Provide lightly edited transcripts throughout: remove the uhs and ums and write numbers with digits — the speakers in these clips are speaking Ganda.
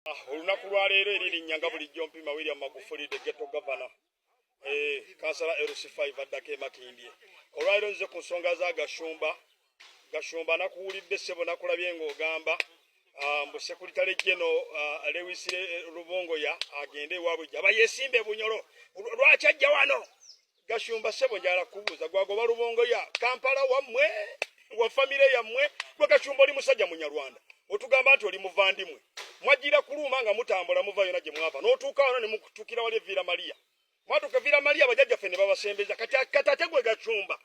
Olunaku lwaleero eririnnya nga bulijjo Mpiima William Magufuli, the ghetto governor, kansala LC5 addako e Makindye. Olwaleero nze ku nsonga za Gashumba. Gashumba, nakuwulidde ssebo, nakulabye ng'ogamba mbu Secretary General Lewis Rubongoya agende ewaabwe gyaba yesimbe Bunyoro. Lwaki ajja wano? Gashumba ssebo, njala kubuuza, gwagoba Rubongoya Kampala wammwe, wa famire yammwe? Gwe Gashumba, oli musajja Munyarwanda, otugamba nti oli muvandimwe. Mwajjira kuluuma nga mutambula muva yona gye mwava n'otuuka wano ne mutuukira wali Evira Maria. Mwatuuka Evira Maria, bajjajjaffe ne babasembeza. Kati ate gwe Gacumba,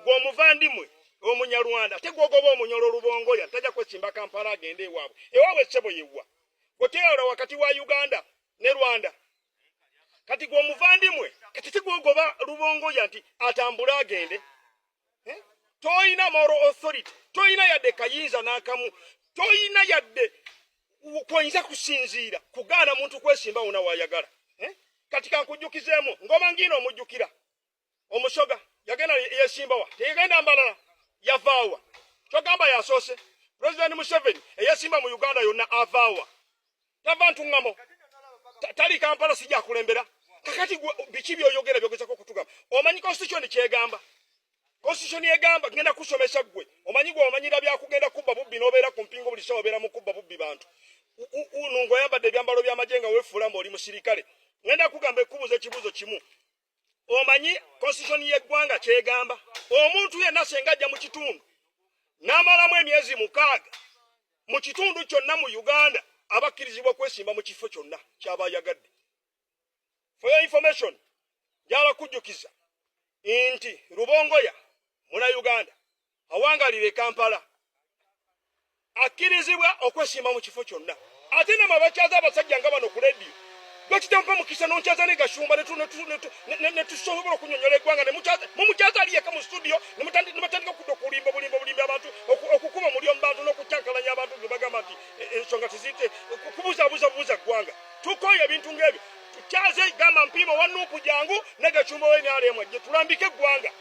gwe omuvandimwe Omunyarwanda, ate gwogoba Omunyolo Olubongoya tajja kwesimba Kampala, agende ewaabwe. Ewaabwe ssebo yewwa? Gwe wakati wa Uganda ne Rwanda. Kati gwe omuvandimwe, kati tegwogoba Lubongoya nti atambule agende, eh? Toyina moral authority, toyina yadde kayinza n'akamu, toyina yadde kwoyinza kusinziira kugaana muntu kwesimba wona wayagala, eh? Kati kankujjukizeemu ngoma ngiina omujjukira Omusoga yagenda yesimbawa? Teyagenda Mbalala, yavaawa? Kyogamba yasoose President Museveni eyesimba mu Uganda yonna avaawa? Tava Ntuŋŋamo, tali Kampala, sijja kulembera. Kakati biki byoyogera byogezako okutugamba? Omanyi constitution kyegamba? Constitution yegamba, ngenda kusomesa ggwe omanyi, gwe omanyira byakugenda kubba bubbi n'obeera ku mpingo buli sawa, obeera mu kubba bubbi bantu ng'oyambadde ebyambalo by'amagye nga weefuula mbu oli musirikale. Ngenda kugamba, ekubuuza ekibuuzo kimu: omanyi constitution y'eggwanga kyegamba? Omuntu yenna senga ajja mu kitundu n'amalamu emyezi 6 mu kitundu kyonna mu Uganda, abakkirizibwa okwesimba mu kifo kyonna kyaba ayagadde. For your information, njala kujjukiza nti Rubongoya muna Uganda awangalira e Kampala, akkirizibwa okwesimba mu kifo kyonna. Ate namwe abakyaza abasajja nga bano ku lediyo, lwaki temupa mukisa nonkyaza ne Gashumba ne tusobola okunyonyola eggwanga? Mumukyaza ali yekka mu studio, ne batandika okudda okulimba obulimba obulimbi abantu, okukuba omulyo mu bantu n'okukyankalanya abantu bwe bagamba nti ensonga tezite kubuzaabuza bubuza ggwanga. Tukooye ebintu ng'ebyo. Tukyaze, gamba Mpiima wa NUP jangu ne Gashumba we NRM ajje tulambike eggwanga.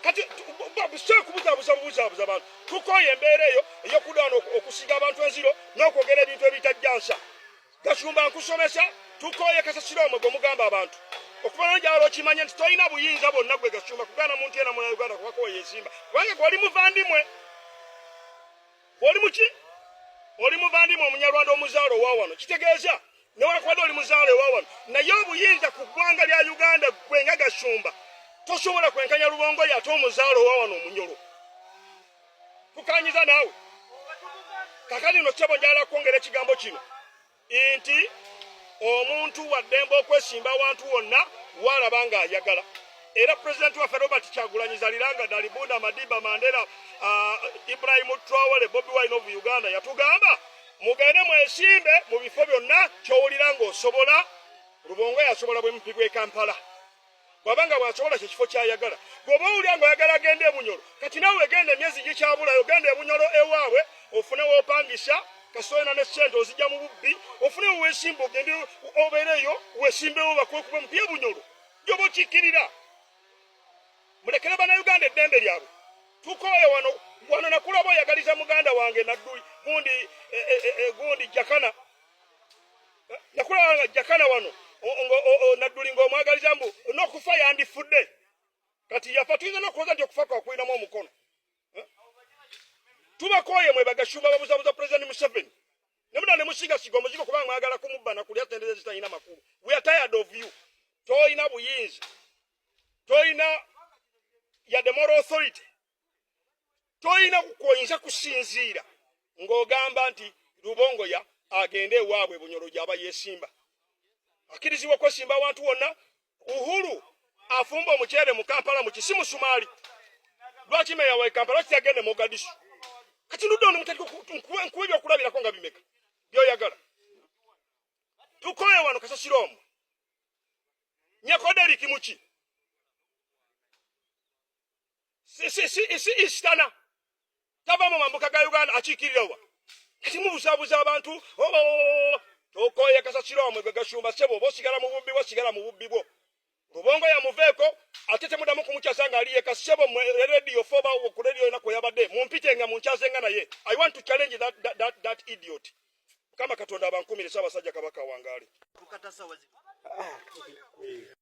Kati so kubuzaabuza bubuzaabuza abantu, tukooye embeera eyo ey'okuddaana okusiga abantu enziro n'okwogera ebintu ebitajja nsa. Gashumba, nkusomesa, tukooye kasasiro omwe gwe mugamba abantu. Okuva njagala okimanye nti tolina buyinza bwonna gwe Gashumba kugaana muntu yena muna Uganda kubako weyesimba, kubanga gwe oli muvandimwe. Oli muki? Oli muvandimwe Omunyarwanda omuzaalo owa wano. Kitegeeza newakubadde oli muzaalo owa wano, naye obuyinza ku ggwanga lya Uganda gwe nga Gashumba tosobola kwenkanya Lubongoya ate omuzaalo owa wano Omunyolo. Tukanyiza naawe. Kakati no kyebo, njagala kwongera ekigambo kino nti omuntu waddembe okwesimba awantu wonna walaba ng'ayagala. Era pulezidenti waffe Robert Kyagulanyi Zaliranga Dalibunda Madiba Mandela, Ibrahim Traore, Bobi Wine of Uganda yatugamba mugende mwesimbe mu bifo byonna kyowulira ng'osobola. Lubongo yasobola bwe MP bw'e Kampala, bw'aba nga bw'asobola kyekifo kyayagala. Bw'oba owulira ng'oyagala agenda ebunyolo, kati naawe genda, emyezi gikyabulayo, genda ebunyolo ewaabwe ofune woopangisa. Kasita olina ne ssente ozijja mu bubbi, ofune weweesimba, ogende obeereyo weesimbewo bakwekube mupi ebunyolo gyoba okikkirira. Mulekere Bannayuganda eddembe lyabwe. Tukooye wano. Wano nakulaba oyagaliza muganda wange Nadduli gundi gundi Jakana. Nakulaba nga Jakana wano Nadduli ng'omwagaliza mbu n'okufa yandifudde. Kati yafa, tuyinza n'okulowooza nti okufa kwakulinamu omukono. Eh? Tubakooye mwe Bagashumba babuzabuza President Museveni ne musiigasiga omuzigo kubanga mwagala kumubba nakulya sente ze zitalina makulu. We are tired of you. Toyina buyinza, toyina yadde moral authority, toyina kwoyinza kusinziira ng'ogamba nti Lubongoya agende ewaabwe Bunyolo gy'aba yeesimba. Akkirizibwa okwesimba awantu wonna. Uhuru afumba omuceere mu Kampala mu kisimu Sumaali. Lwaki meya wa Kampala lwaki yagende Mogadishu? Kati ndudde ono mutandika nkuwa ebyokulabirako nga bimeka byoyagala. Tukoye wano kasasiro omwo. Nyakoderiki muki si istana tava mu mambuka ga Uganda, akiikirira wa? Kati mubuzaabuza abantu. Tokoye kasasiro omwe gwe Gashumba ssebo. Oba osigala mu bubbi bwo, sigala mu bubbi bwo. Lubongo yamuveeko, ate temudamu kumukyaza nga ali yeka ssebo. Radio four ba ku radio yona kweyabadde mumpite nga munkyaze nga naye. I want to challenge that idiot. Mukama Katonda abankumire. Ssaabasajja Kabaka wangaale. Tukata sawa zino.